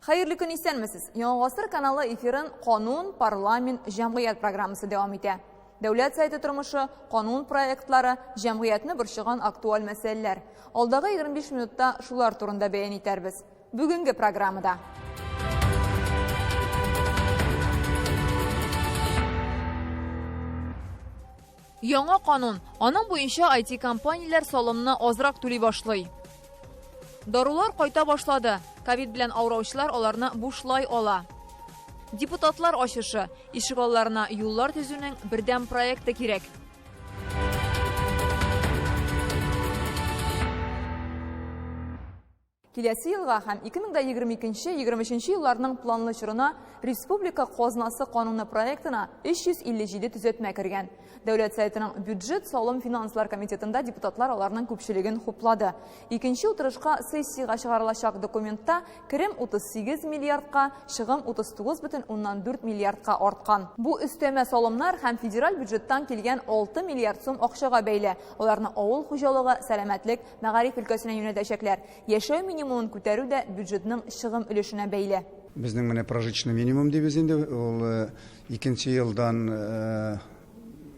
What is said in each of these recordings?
Хәерле көн, исәнмесез. Яңа гасыр каналы эфирын Канун, парламент, җәмгыять программасы дәвам итә. Дәүләт Советы тормышы, канун проектлары, җәмгыятьне борчыган актуаль мәсьәләләр. Алдагы 25 минутта шулар турында бәян итәрбез. Бүгенге программада. Яңа канун. Аның буенча IT-компанияләр салымны азрак түли башлый. Дарулар кайта башлады. Ковид белән авыраучылар аларны бушлай ала. Депутатлар ачышы. Ишегалларына юллар төзүнең бердәм проекты кирәк. Киләсе елга һәм 2022-23 елларның планлы чорына республика казнасы кануны проектына 357 төзәтмә кергән. Дәүләт Советының бюджет, салым, финанслар комитетында депутатлар аларның күпчелеген хуплады. Икенче утырышка сессиягә чыгарылачак документта керем 38 миллиардка, чыгым 39,4 миллиардка арткан. Бу өстәмә салымнар һәм федераль бюджеттан килгән 6 миллиард сум акчага бәйле. Аларны авыл хуҗалыгы, сәламәтлек, мәгариф өлкәсенә юнәлтәчәкләр. Яшәү минимумын күтәрү дә бюджетның чыгым өлешенә бәйле. Безнең менә прожиточный минимум дибез инде, ул икенче елдан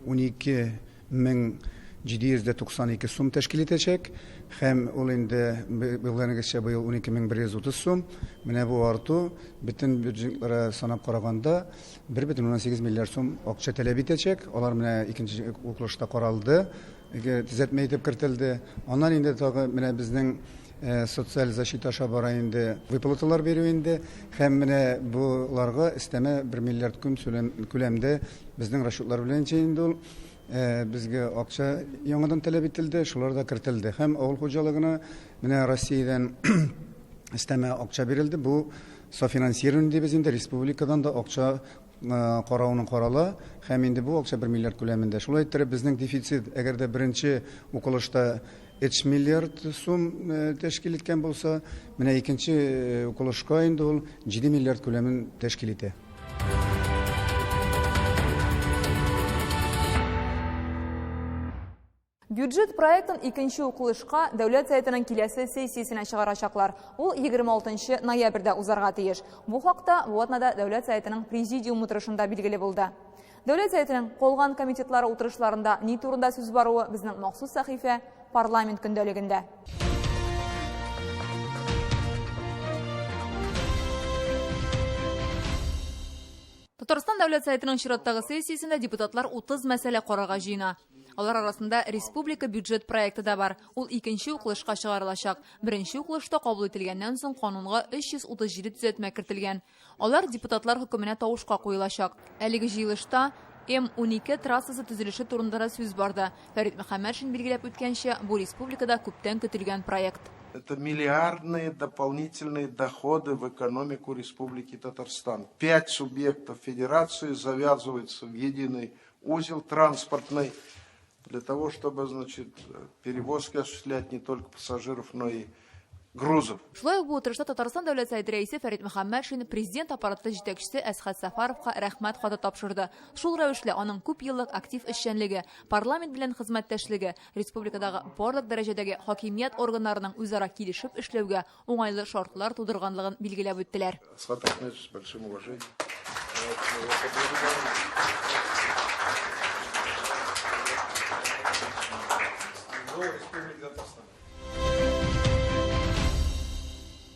12792 сум тәшкил итәчәк. Һәм ул инде, белгәнегезчә, быел 12130 сум. Менә бу арту бөтен бюджетларга санап караганда 1,8 миллиард сум акча таләп итәчәк. Алар менә икенче укылышта каралды. Төзәтмә итеп кертелде. Аннан инде тагы менә безнең социаль защита аша бара инде выплаталар бирү инде. Һәм менә боларга өстәмә 1 миллиард кум күләмдә безнең расчетлар беләнчә инде ул безгә акча яңадан таләп ителде, шулар да кертелде. Һәм авыл хуҗалыгына менә Россиядән өстәмә акча бирелде. Бу софинансирование дибез инде, республикадан да акча карауның карала, һәм инде бу акча 1 миллиард күләмендә. Шулай иттереп, безнең дефицит, әгәр дә беренче укылышта 3 миллиард сум тәшкил иткән булса, менә икенче укылышка инде ул 7 миллиард күләмен тәшкил итә. Бюджет проектын икенче укылышка Дәүләт Советының киләсе сессиясенә чыгарачаклар. Ул 26 ноябрьдә узарга тиеш. Бу хакта бу атнада Дәүләт Советының президиум утырышында билгеле булды. Дәүләт Советының калган комитетлары утырышларында ни турында сүз баруы безнең махсус сәхифә Парламент көндәлегендә. Татарстан Дәүләт Советының чираттагы сессиясендә депутатлар 30 мәсьәлә карарга җыена. Алар арасында республика бюджет проекты да бар. Ул икенче укылышка чыгарылачак. Беренче укылышта кабул ителгәннән соң канунга 337 төзәтмә кертелгән. Алар депутатлар хөкеменә тавышка куелачак. Әлеге җыелышта М-12 трассасы төзелеше турында да сүз барды. Фәрит Мөхәммәтшин билгеләп үткәнчә, бу республикада күптән көтелгән проект. Это миллиардные дополнительные доходы в экономику Республики Татарстан. 5 субъектов федерации завязываются в единый узел транспортный для того, чтобы, значит, перевозки осуществлять не только пассажиров, но и грузов. Шулай ук бу утырышта Татарстан Дәүләт Советы рәисе Фәрит Мөхәммәтшин президент аппараты җитәкчесе Әсхәт Сәфәровка рәхмәт хаты тапшырды. Шул рәвешле аның күп еллык актив эшчәнлеге, парламент белән хезмәттәшлеге, республикадагы барлык дәрәҗәдәге хакимият органнарының үзара килешеп эшләүгә уңайлы шартлар тудырганлыгын билгеләп үттеләр. Асхат Ахмедович, с большим уважением.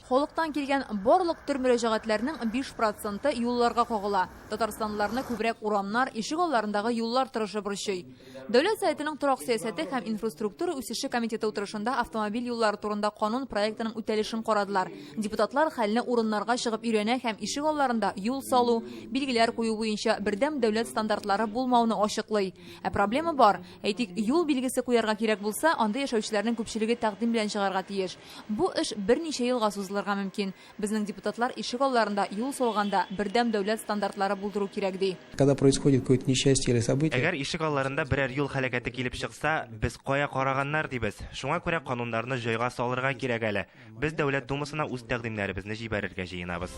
Халыктан килгән барлык төр мөрәҗәгатьләрнең 5 проценты юлларга кагыла. Татарстанлыларны күбрәк урамнар, ишек алларындагы юллар торышы борчый. Дәүләт Советының торак сәясәте һәм инфраструктура үсеше комитеты утырышында автомобиль юллары турында канун проектының үтәлешен карадылар. Депутатлар хәлне урыннарга чыгып өйрәнә һәм ишек алларында юл салу, билгеләр кую буенча бердәм дәүләт стандартлары булмауны ачыклый. Ә проблема бар. Әйтик, юл билгесе куярга кирәк булса, анда яшәүчеләрнең күпчелеге тәкъдим белән чыгарга тиеш. Бу эш берничә елга сузылырга мөмкин. Безнең депутатлар ишек алларында юл салганда бердәм дәүләт стандартлары булдыру кирәк ди. Когда происходит какое-то несчастье или событие. Әгәр ишек алларында берәр юл һәлакәте килеп чыкса, без кая караганнар дибез. Шуңа күрә кануннарны җайга салырга кирәк әле. Без Дәүләт Думасына үз тәкъдимнәребезне җибәрергә җыенабыз.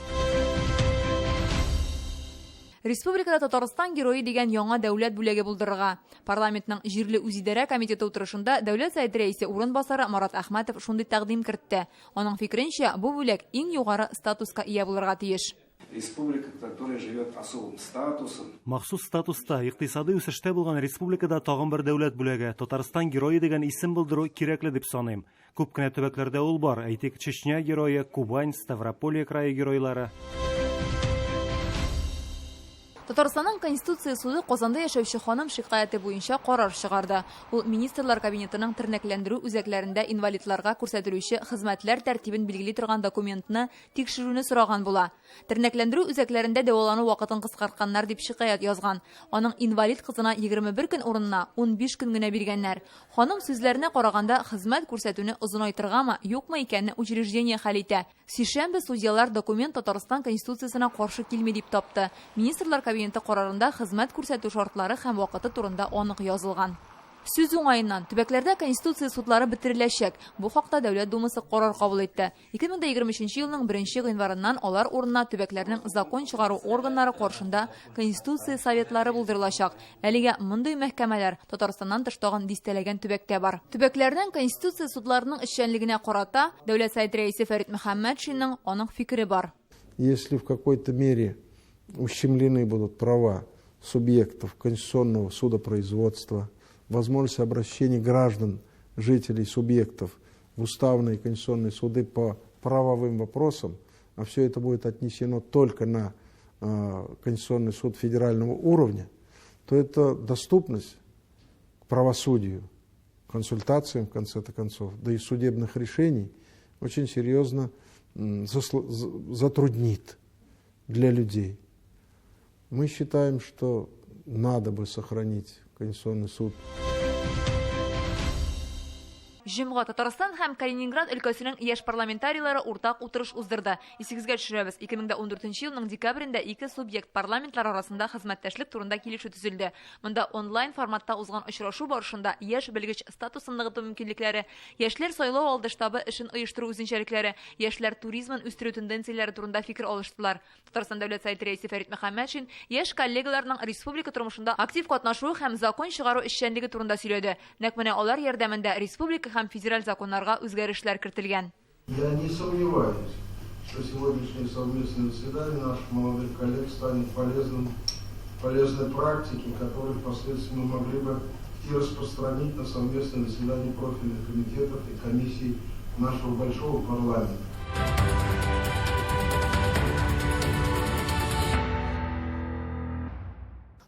Республикада Татарстан герое дигән яңа дәүләт бүләге булдырырга. Парламентның җирле үзидарә комитеты утырышында Дәүләт Советы рәисе урынбасары Марат Әхмәтов шундый тәкъдим кертте. Аның фикеренчә, бу бүләк иң югары статуска ия булырга тиеш. Республика, которая живет особым статусом. Махсус статуста, икътисадый үсештә булган республикада тагын бер дәүләт бүләге, Татарстан герое дигән исем булдыру кирәкле дип саныйм. Күп кенә төбәкләрдә ул бар, әйтик, Чечня герое, Кубань, Ставрополье крае геройлары. Татарстанның Конституция суды Казанда яшәүче ханым шикаяте буенча карар чыгарды. Ул Министрлар Кабинетының тернәкләндерү үзәкләрендә инвалидларга күрсәтелүче хезмәтләр тәртибен билгели торган документны тикшерүне сораган була. Тернәкләндерү үзәкләрендә дәвалану вакытын кыскартканнар дип шикаять язган. Аның инвалид кызына 21 көн урынына 15 көн генә биргәннәр. Ханым сүзләренә караганда, хезмәт күрсәтүне озынайтыргамы, юкмы икәнне учреждение хәл итә. Сишәмбе судьялар документ Татарстан Конституциясенә каршы килми дип тапты. Министрлар Кабинеты карарында хезмәт күрсәтү шартлары һәм вакыты турында анык язылган. Сүз уңаеннан, төбәкләрдә Конституция судлары бетереләчәк. Бу хакта Дәүләт Думасы карар кабул итте. 2023 елның 1 гыйнварыннан алар урынына төбәкләрнең закон чыгару органнары каршында Конституция советлары булдырылачак. Әлегә мондый мәхкәмәләр Татарстаннан тыш тагын дистәләгән төбәктә бар. Төбәкләрнең Конституция судларының эшчәнлегенә карата Дәүләт Советы рәисе Фәрит Мөхәммәтшинның анык фикере бар. Если в какой-то мере ущемлены будут права субъектов конституционного судопроизводства, возможность обращения граждан, жителей субъектов в уставные конституционные суды по правовым вопросам, а все это будет отнесено только на Конституционный суд федерального уровня, то это доступность к правосудию, консультациям, в конце-то концов, да и судебных решений очень серьезно затруднит для людей. Мы считаем, что надо бы сохранить Конституционный суд. Җомга Татарстан һәм Калининград өлкәсенең яшь парламентарийлары уртак утырыш уздырды. Исегезгә төшерәбез, 2014 елның декабрендә ике субъект парламентлары арасында хезмәттәшлек турында килешү төзелде. Монда онлайн форматта узган очрашу барышында яшь белгеч статусын ныгыту мөмкинлекләре, яшьләр сайлау алды штабы эшен оештыру үзенчәлекләре, яшьләр туризмын үстерү тенденцияләре турында фикер алыштылар. Татарстан Дәүләт Советы рәисе Фәрит Мөхәммәтшин яшь коллегаларының республика тормышында актив катнашуы һәм закон чыгару эшчәнлеге турында сөйләде. Нәкъ менә алар ярдәмендә республика һәм федераль законнарга үзгәрешләр кертелгән. Я не сомневаюсь, что сегодняшнее совместное заседание наших молодых коллег станет полезным, полезной практикой, которую впоследствии мы могли бы и распространить на совместное заседание профильных комитетов и комиссий нашего большого парламента.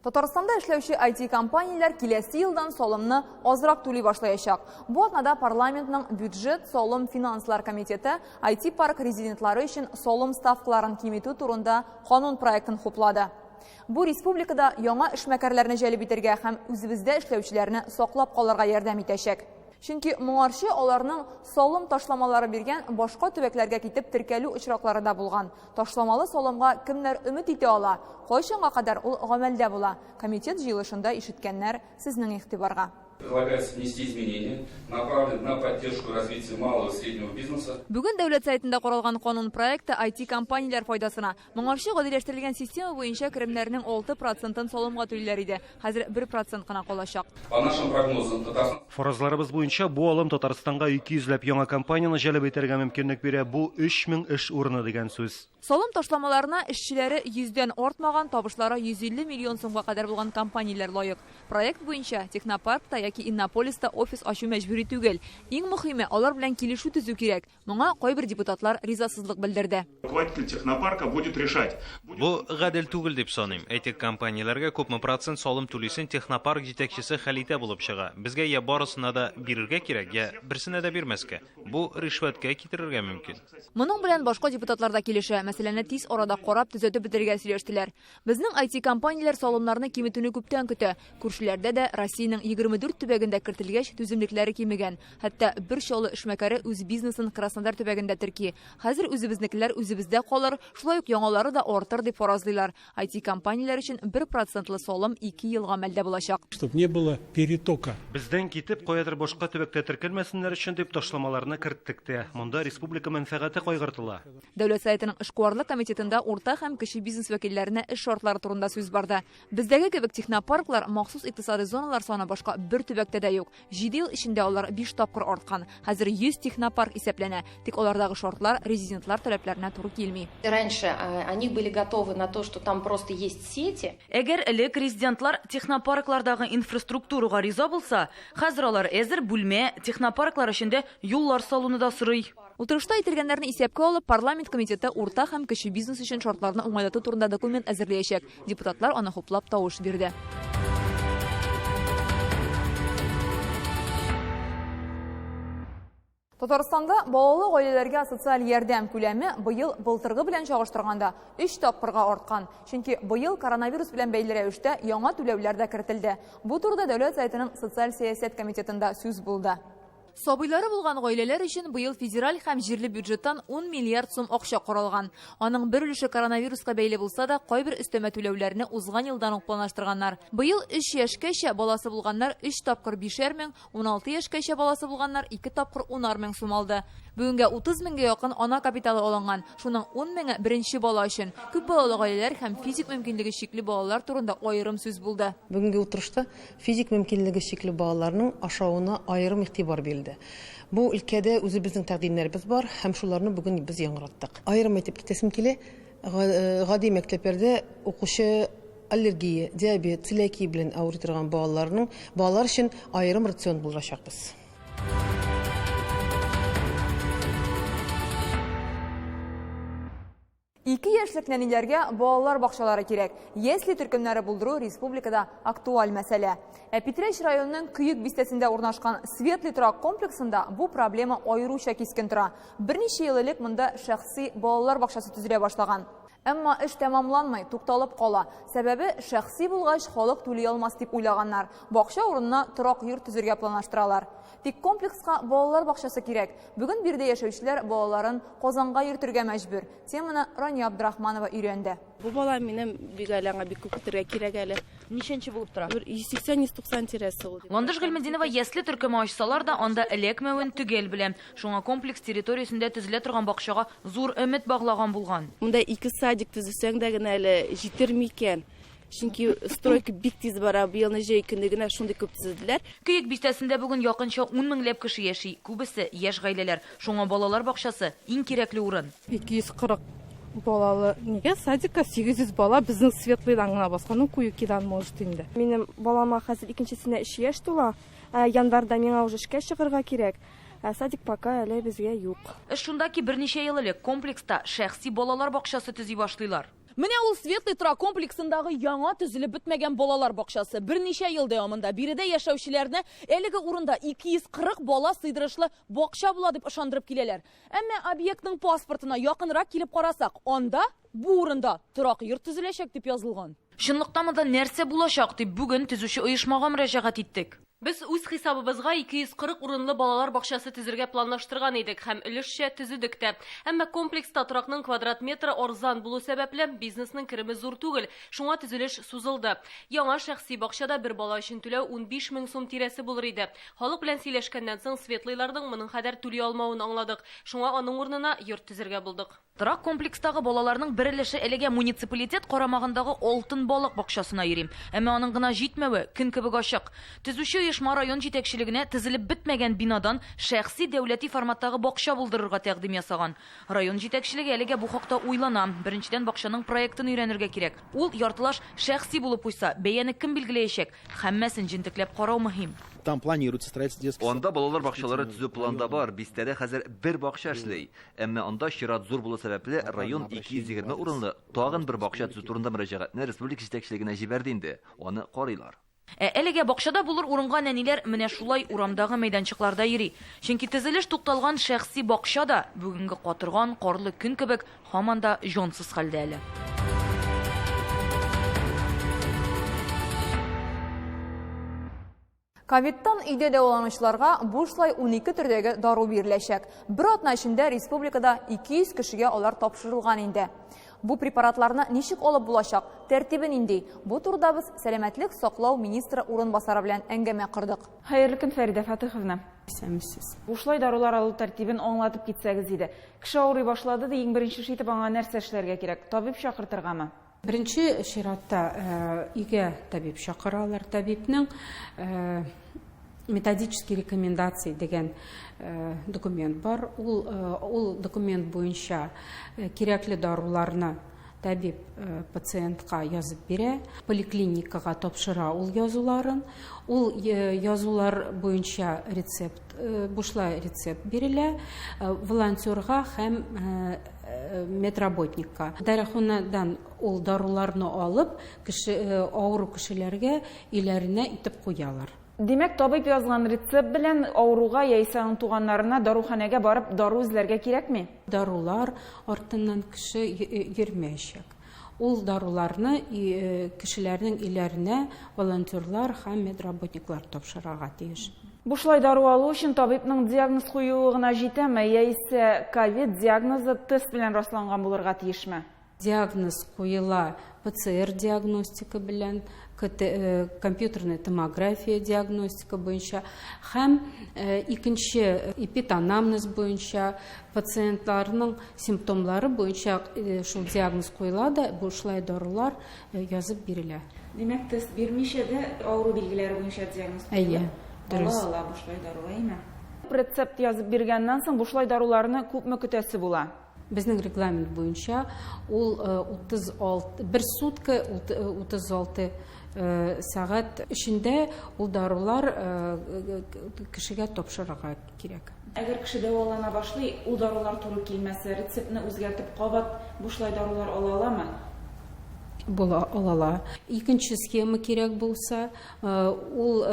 Татарстанда эшләүче IT-компанияләр киләсе елдан салымны азрак түли башлаячак. Бу атнада парламентның бюджет, салым, финанслар комитеты IT-парк резидентлары өчен салым ставкаларын киметү турында канун проектын хуплады. Бу республикада яңа эшмәкәрләрне җәлеп итәргә һәм үзебездә эшләүчеләрне саклап калырга ярдәм итәчәк. Чөнки моңарчы аларның салым ташламалары биргән башка төбәкләргә китеп теркәлү очраклары да булган. Ташламалы салымга кемнәр өмет итә ала? Кайчанга кадәр ул гамәлдә була? Комитет җыелышында ишеткәннәр сезнең игътибарга. Предлагается внести изменения, направленные на поддержку развития малого и среднего бизнеса. Бүген Дәүләт Советында каралган канун проекты IT-компанияләр файдасына. Моңарчы гадиләштерелгән система буенча керемнәрнең 6 процентын салымга түлиләр иде. Хәзер 1 процент кына калачак. По нашим прогнозам, Татарстан Фаразларыбыз буенча бу алым Татарстанга 200 ләп яңа компанияне җәлеп итәргә мөмкинлек бирә. Бу 3000 эш урыны дигән сүз. Салым ташламаларына эшчеләре 100дән артмаган, табышлары 150 миллион сумга кадәр булган компанияләр лаек. Проект буенча Технопаркта яки Иннополиста офис ачу мәҗбүри түгел. Иң мөһиме, алар белән килешү төзү кирәк. Моңа кайбер депутатлар ризасызлык белдерде. Руководитель технопарка будет решать. Бу гадел түгел дип саныйм. Әйтик, компанияләргә күпме процент салым түлисен технопарк җитәкчесе хәл итә булып чыга. Безгә я барысына да бирергә кирәк, я берсенә дә бирмәскә. Бу ришвәткә китерергә мөмкин. Моның белән башка депутатлар да килешә. Мәсьәләне тиз арада карап, төзәтеп бетерергә сөйләштеләр. Безнең IT-компанияләр салымнарны киметүне күптән көтә. Күршеләрдә дә, Россиянең 24 төбәгендә кертелгәч, түземлекләре кимегән. Хәтта бер Чаллы эшмәкәре үз бизнесын Краснодар төбәгендә терки. Хәзер үзебезнекеләр үзебездә калыр, шулай ук яңалары да артыр дип фаразлыйлар. IT-компанияләр өчен 1 процентлы салым 2 ел гамәлдә булачак. Чтоб не было перетока. Бездән китеп, каядыр башка төбәктә теркәлмәсеннәр өчен дип ташламаларны керттек тә. Монда республика мәнфәгате кайгыртыла. Дәүләт Советының эшкуарлык комитетында урта һәм кече бизнес вәкилләренә эш шартлары турында сүз барды. Бездәге кебек технопарклар, махсус икътисади зоналар саны башка бер төбәктә дә юк. 7 ел эчендә алар 5 тапкыр арткан. Хәзер 100 технопарк исәпләнә. Тик алардагы шартлар резидентлар таләпләренә туры килми. Раньше они были готовы на то, что там просто есть сети. Әгәр элек резидентлар технопарклардагы инфраструктурага риза булса, хәзер алар әзер бүлмә, технопарклар эчендә юллар салуны да сорый. Утырышта әйтелгәннәрне исәпкә алып, парламент комитеты урта һәм кече бизнес өчен шартларны уңайлату турында документ әзерләячәк. Депутатлар аны хуплап тавыш бирде. Татарстанда балалы гаиләләргә социаль ярдәм күләме быел былтыргы белән чагыштырганда 3 тапкырга арткан. Чөнки быел коронавирус белән бәйле рәвештә яңа түләүләр дә кертелде. Бу турыда Дәүләт Советының социаль сәясәт комитетында сүз булды. Сабыйлары булган гаиләләр өчен быел федераль һәм җирле бюджеттан 10 миллиард сум акча каралган. Аның бер өлеше коронавируска бәйле булса да, кайбер өстәмә түләүләрне узган елдан ук планлаштырганнар. Быел 3 яшькәчә баласы булганнар 3 тапкыр 5 мең, 16 яшькәчә баласы булганнар 2 тапкыр 10 мең сум алды. Бүгенгә 30 меңгә якын ана капиталы алынган. Шуның 10 меңе беренче бала өчен. Күп балалы гаиләләр һәм физик мөмкинлеге чикле балалар турында аерым сүз булды. Бүгенге утырышта физик мөмкинлеге чикле балаларның ашавына аерым игътибар бирелде. Бу өлкәдә үзебезнең тәкъдимнәребез бар һәм шуларны бүген без яңгыраттык. Аерым әйтеп китәсем килә, гади мәктәпләрдә укучы аллергия, диабет, целиакия белән авырый торган балалар өчен аерым рацион булдырачакбыз. Ике яшьлек нәниләргә балалар бакчалары кирәк. Ясле төркемнәре булдыру республикада актуаль мәсьәлә. Ә Питрәч районының Көек бистәсендә урнашкан Светлый торак комплексында бу проблема аеруча кискен тора. Берничә ел элек монда шәхси балалар бакчасы төзелә башлаган. Әмма эш тәмамланмый, тукталып кала. Сәбәбе шәхси булгач халык түли алмас дип уйлаганнар. Бакча урынына торак йорт төзергә планлаштыралар. Тик комплекска балалар бакчасы кирәк. Бүген биредә яшәүчеләр балаларын Казанга йөртергә мәҗбүр. Теманы Рания Абдрахманова өйрәнде. Бу бала минем бик әле аңа бик күп көтәргә кирәк әле. Ничәнче булып тора? Бер 180-190 тирәсе ул. Ландыш Гыйльметдинова ясле төркеме ачсалар да анда эләкмәвен төгәл белә. Шуңа комплекс территориясендә төзелә торган бакчага зур өмет баглаган булган. Монда 2 садик төзесәң дә генә әле җитер микән? Чөнки стройка бик тиз бара, быелны җәй көне генә шундый күп төзеделәр. Көек бистәсендә бүген якынча 10 меңләп кеше яши. Күбесе яшь гаиләләр. Шуңа балалар бакчасы иң кирәкле урын. 240 балалы нигә садикка 800 бала безнең Светлыйдан гына баскан, ну Куюкидан может инде. Минем балама хәзер икенчесенә 3 яшь тула. Январьда миңа уже эшкә чыгарга кирәк. Ә садик пока әле безгә юк. Эш шунда ки, берничә ел элек комплекста шәхси балалар бакчасы төзи башлыйлар. Менә ул Светлый торак комплексындагы яңа төзелеп бетмәгән балалар бакчасы. Берничә ел дәвамында биредә яшәүчеләрне әлеге урында 240 бала сыйдырышлы бакча була дип ышандырып киләләр. Әмма объектның паспортына якынрак килеп карасак, анда бу урында торак йорт төзеләчәк дип язылган. Чынлыкта монда нәрсә булачак дип бүген төзүче оешмага мөрәҗәгать иттек. Без үз хисабыбызга 240 урынлы балалар бакчасы төзергә планлаштырган идек һәм өлешчә төзедек тә. Әмма комплекста торакның квадрат метры арзан булу сәбәпле бизнесның кереме зур түгел, шуңа төзелеш сузылды. Яңа шәхси бакчада бер бала өчен түләү 15 мең сум тирәсе булыр иде. Халык белән сөйләшкәннән соң Светлыйларның моның кадәр түли алмавын аңладык. Шуңа аның урынына йорт төзергә булдык. Торак комплекстагы балаларның бер өлеше әлегә муниципалитет карамагындагы Алтын балык бакчасына йөри. Әмма аның гына җитмәве көн кебек ачык. Төзүче оешма район җитәкчелегенә төзелеп бетмәгән бинадан шәхси дәүләти форматтагы бакча булдырырга тәкъдим ясаган. Район җитәкчелеге әлегә бу хакта уйлана. Беренчедән бакчаның проектын өйрәнергә кирәк. Ул яртылаш шәхси булып куйса, бәяне кем билгеләячәк? Һәммәсен җентекләп карау мөһим. Там планируется строительство детских Анда балалар бакчалары төзү планда бар. Бистәдә хәзер бер бакча эшли. Әмма анда чират зур булу сәбәпле район 220 урынлы тагын бер бакча төзү турында мөрәҗәгатьне республика җитәкчелегенә җибәрде инде. Аны карыйлар. Ә әлегә бакчада булыр урынга нәниләр менә шулай урамдагы мәйданчыкларда йөри. Чөнки төзелеш тукталган шәхси бакча да бүгенге катырган карлы көн кебек һаман да җансыз хәлдә әле. Ковидтан өйдә дәваланучыларга бушлай 12 төрдәге дару биреләчәк. Бер атна эчендә республикада 200 кешегә алар тапшырылган инде. Бу препаратларны ничек алып булачак, тәртибе нинди? Бу турыда без сәламәтлек саклау министры урынбасары белән әңгәмә кордык. Хәерле көн, Фәридә Фатыховна. Исәнмесез. Бушлай дарулар алу тәртибен аңлатып китсәгез иде. Кеше авырый башлады ди, иң беренче эш итеп аңа нәрсә эшләргә кирәк? Табиб чакыртыргамы? Беренче чиратта өйгә табиб чакыралар. Табибның методические рекомендации дигән документ бар. Ул, ул документ буенча кирәкле даруларны табиб пациентка язып бирә, поликлиникага тапшыра ул язуларын. Ул язулар буенча рецепт, бушлай рецепт бирелә волонтерга һәм медработникка. Даруханадан ул даруларны алып, кеше, авыру кешеләргә өйләренә итеп куялар. Димәк, табиб язган рецепт белән авыруга яисә аның туганнарына даруханәгә барып дару эзләргә кирәкми? Дарулар артыннан кеше йөрмәячәк. Ул даруларны кешеләрнең өйләренә волонтерлар һәм медработниклар тапшырырга тиеш. Бушлай дару алу өчен табибның диагноз куюы гына җитәме, яисә ковид диагнозы тест белән расланган булырга тиешме? Диагноз куела ПЦР диагностика белән, КТ, компьютерная томография диагностика буенча һәм икенче эпиданамнез буенча пациентларның симптомлары буенча шул диагноз куела да, бушлай дарулар язып бирелә. Димәк, тест бирмичә дә авыру билгеләре буенча диагноз куела? Әйе, дөрес. Ала ала бушлай дару, әйеме? Рецепт язып биргәннән соң бушлай даруларны күпме көтәсе була? Безнең регламент буенча ул 36 бер сутка 36 сәгать эчендә ул дарулар кешегә тапшырырга кирәк. Әгәр кеше дәвалана башлый, ул дарулар туры килмәсә, рецептны үзгәртеп кабат бушлай дарулар ала аламы? Була ала ала. Икенче схема кирәк булса, ул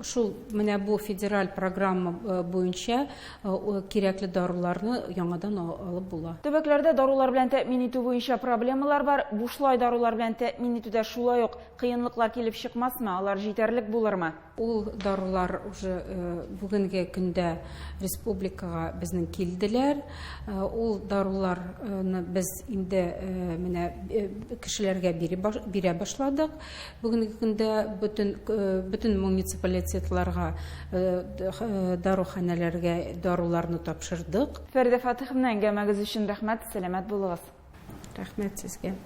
шул менә бу федераль программа буенча кирәкле даруларны яңадан алып була. Төбәкләрдә дарулар белән тәэмин итү буенча проблемалар бар. Бушлай дарулар белән тәэмин итүдә шулай ук кыенлыклар килеп чыкмасмы? Алар җитәрлек булырмы? Ул дарулар уже бүгенге көндә республикага безнең килделәр. Ул даруларны без инде менә кешеләргә бирә башладык. Бүгенге көндә бөтен бөтен муниципалитетларга, даруханәләргә даруларны тапшырдык. Фәридә Фатыховна, әңгәмәгез өчен рәхмәт, сәламәт булыгыз. Рәхмәт сезгә.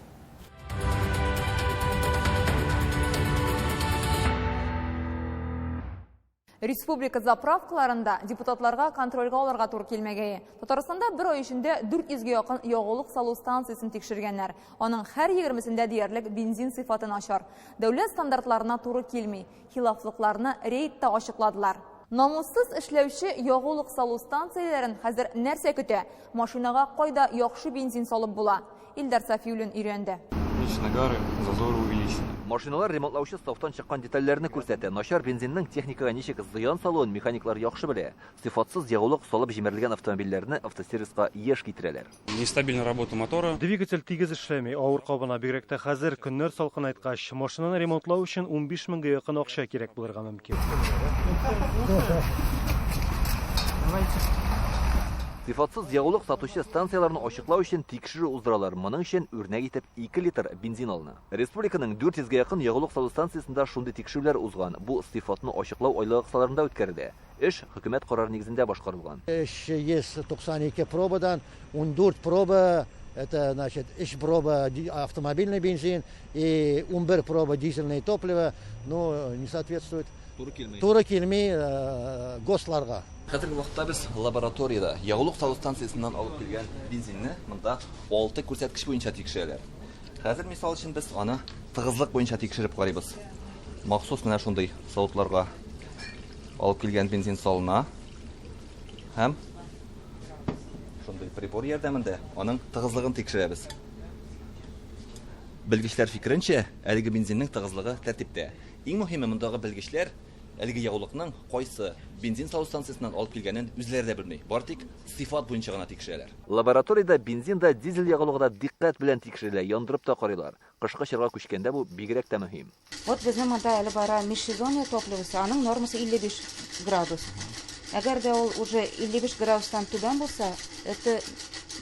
Республика заправкаларында депутатларга контрольгә алырга туры килмәгәе. Татарстанда бер ай эчендә 400гә якын ягулык салу станциясен тикшергәннәр. Аның һәр 20сендә диярлек бензин сыйфаты начар. Дәүләт стандартларына туры килми. Хилафлыкларны рейдта ачыкладылар. Намуссыз эшләүче ягулык салу станцияләрен хәзер нәрсә көтә? Машинага кайда яхшы бензин салып була? Илдар Сафиуллин өйрәнде. Нагары, зазоры увеличены. Машиналар ремонтлаучы сафтан чыккан детальләрне күрсәтә. Начар бензинның техникага ничек зыян салуын механиклар яхшы белә. Сыйфатсыз ягулык салып җимерелгән автомобильләрне автосервиска еш китерәләр. Нестабильная работа мотора. Двигатель тигез эшләми, авыр кабына, бигрәк тә хәзер көннәр салкынайткач, машинаны ремонтлау өчен 15 меңгә якын акча кирәк булырга мөмкин. Сыйфатсыз ягулык сатучы станцияләрне ачыклау өчен тикшерү уздыралар. Моның өчен үрнәк итеп 2 литр бензин алына. Республиканың 400гә якын ягулык салу станциясендә шундый тикшерүләр узган. Бу сыйфатны ачыклау айлыгы кысаларында үткәрелә. Эш хөкүмәт карары нигезендә башкарылган. 392 пробадан 14 проба, это значит 3 проба автомобильный бензин и 11 проба дизельное топливо, но не соответствует. Туры килми ГОСТларга. Хәзерге вакытта без лабораториядә ягулык салу станциясеннән алып килгән бензинны монда 6 күрсәткеч буенча тикшерәләр. Хәзер мисал өчен без аны тыгызлык буенча тикшереп карыйбыз. Махсус менә шундый савытларга алып килгән бензин салына һәм шундый прибор ярдәмендә аның тыгызлыгын тикшерәбез. Белгечләр фикеренчә, әлеге бензинның тыгызлыгы тәртиптә. Иң мөһиме мондагы белгечләр Әлеге ягулыкның кайсы бензин салу станциясеннән алып килгәнен үзләре дә белми. Бары тик сыйфат буенча гына тикшерәләр. Лабораториядә бензин да, дизель ягулыгы да дикъкать белән тикшерелә, яндырып та карыйлар. Кышкы чорга күчкәндә бу бигрәк тә мөһим. Вот безнең монда әле бара межсезонье топливосы, аның нормасы 55 градус. Әгәр дә ул уже 55 градустан түбән булса, это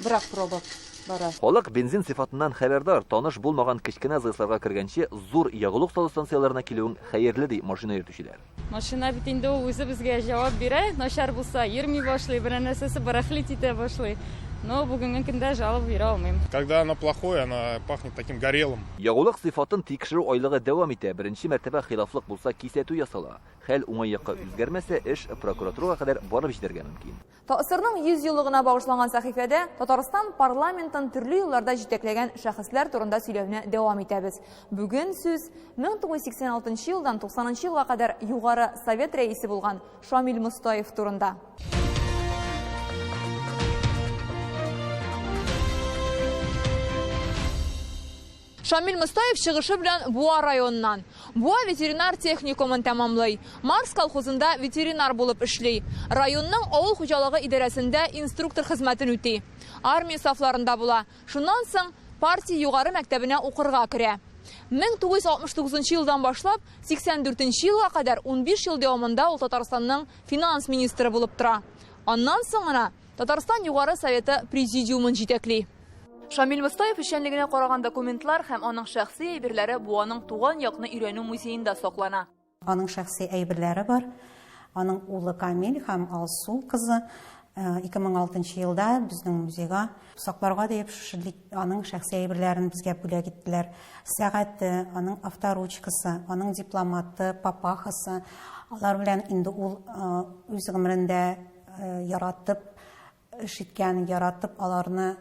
брак проба бара. Халык бензин сыйфатыннан хәбәрдар, таныш булмаган кечкенә ЗСларга кергәнче, зур ягулык салу станцияләренә килүең хәерле, ди машина йөртүчеләр. Машина бит инде ул үзе безгә җавап бирә, начар булса йөрми башлый, берәр нәрсәсе барахлить итә башлый. Но бүгенге көндә жалоба бирә алмыйм. Когда она плохое, она пахнет таким горелым. Ягулык сыйфатын тикшерү айлыгы дәвам итә, беренче мәртәбә хилафлык булса, кисәтү ясала. Хәл уңай якка үзгәрмәсә, эш прокуратурага кадәр барып җитәргә мөмкин. ТАССРның 100 еллыгына багышланган сәхифәдә Татарстан парламентын төрле елларда җитәкләгән шәхесләр турында сөйләүне дәвам итәбез. Бүген сүз 1986 елдан 90 елга кадәр Югары Совет рәисе булган Шамил Мостаев турында. Шамил Мостаев чыгышы белән Буа районыннан. Буа ветеринар техникумын тәмамлый. Марс колхозында ветеринар булып эшли. Районның авыл хуҗалыгы идарәсендә инструктор хезмәтен үти. Армия сафларында була. Шуннан соң партия югары мәктәбенә укырга керә. 1969 елдан башлап 84 елга кадәр 15 ел дәвамында ул Татарстанның финанс министры булып тора. Аннан соң гына Татарстан Югары Советы президиумын җитәкли. Шамил Мостаев эшчәнлегенә караган документлар һәм аның шәхси әйберләре Буаның туган якны өйрәнү музеенда саклана. Аның шәхси әйберләре бар. Аның улы Камил һәм Алсу кызы 2006 елда безнең музейга сакларга дип шушы аның шәхси әйберләрен безгә бүләк иттеләр. Сәгате, аның авторучкасы, аның дипломаты, папахасы. Алар белән инде ул үз гомерендә яратып эш иткән, яратып аларны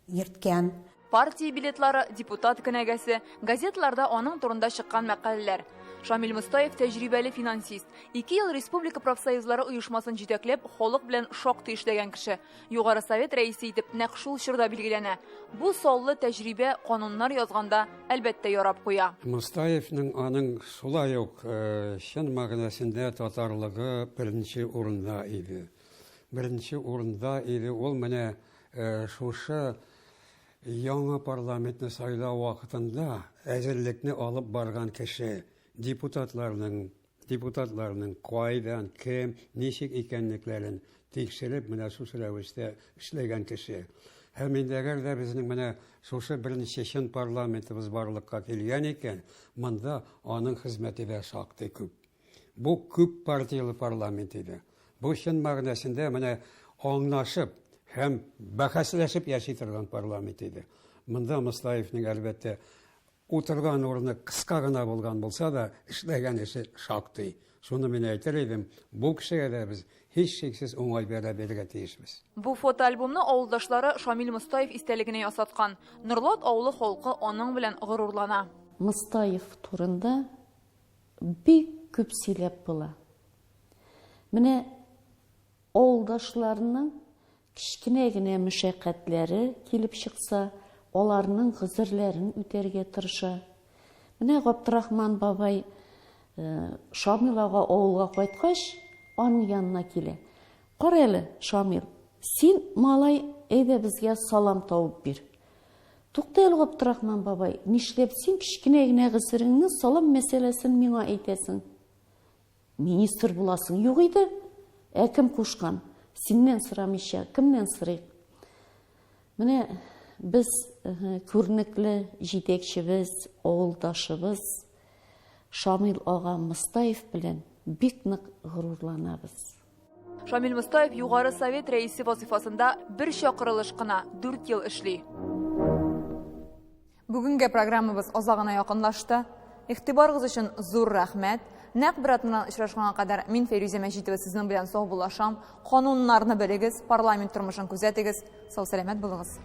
йөрткән. Партия билетлары, депутат кенәгәсе, газеталарда аның турында чыккан мәкаләләр. Шамил Мостаев тәҗрибәле финансист. 2 ел республика профсоюзлары оешмасын җитәкләп, халык белән шактый эшләгән кеше. Югары Совет рәисе итеп нәкъ шул чорда билгеләнә. Бу саллы тәҗрибә кануннар язганда әлбәттә ярап куя. Мостаевның аның шулай ук чын мәгънәсендә татарлыгы беренче урында иде. Беренче урында иде ул менә шушы яңа парламентны сайлау вакытында әзерлекне алып барган кеше, депутатларның депутатларның кайдан, кем, ничек икәнлекләрен тикшереп, менә шушы рәвештә эшләгән кеше. Һәм инде әгәр дә безнең менә шушы беренче чын парламентыбыз барлыкка килгән икән, монда аның хезмәте дә шактый күп. Бу күп партияле парламент иде. Бу чын мәгънәсендә менә аңлашып һәм бәхәсләшеп яши торган парламент иде. Монда Мостаевның, әлбәттә, утырган урыны кыска гына булган булса да, эшләгән эше шактый. Шуны мин әйтер идем, бу кешегә дә без һичшиксез уңай бәя бирергә тиешбез. Бу фотоальбомны авылдашлары Шамил Мостаев истәлегенә ясаткан. Норлат авылы халкы аның белән горурлана. Мостаев турында бик күп сөйләп була. Менә авылдашларының кечкенә генә мәшәкатьләре килеп чыкса, аларның гозерләрен үтәргә тырыша. Менә Габдрахман бабай Шамил ага авылга кайткач, аның янына килә. Кара әле, Шамил, син, малай, әйдә безгә салам табып бир. Тукта әле, Габдрахман бабай, нишләп син кечкенә генә гозереңне, салам мәсьәләсен миңа әйтәсең? Министр буласың юк иде. Ә кем кушкан? Синнән сорамыйча, кемнән сорыйк? Менә без күренекле җитәкчебез, авылдашыбыз Шамил ага Мостаев белән бик нык горурланабыз. Шамил Мостаев Югары Совет рәисе вазыйфасында бер чакырылыш кына 4 ел эшли. Бүгенге программабыз азагына якынлашты. Игътибарыгыз өчен зур рәхмәт. Нәкъ бер атнадан очрашканга кадәр мин Фәйрүзә Мәҗитова сезнең белән саубуллашам. Кануннарны белегез, парламент тормышын күзәтегез. Сау-сәламәт булыгыз.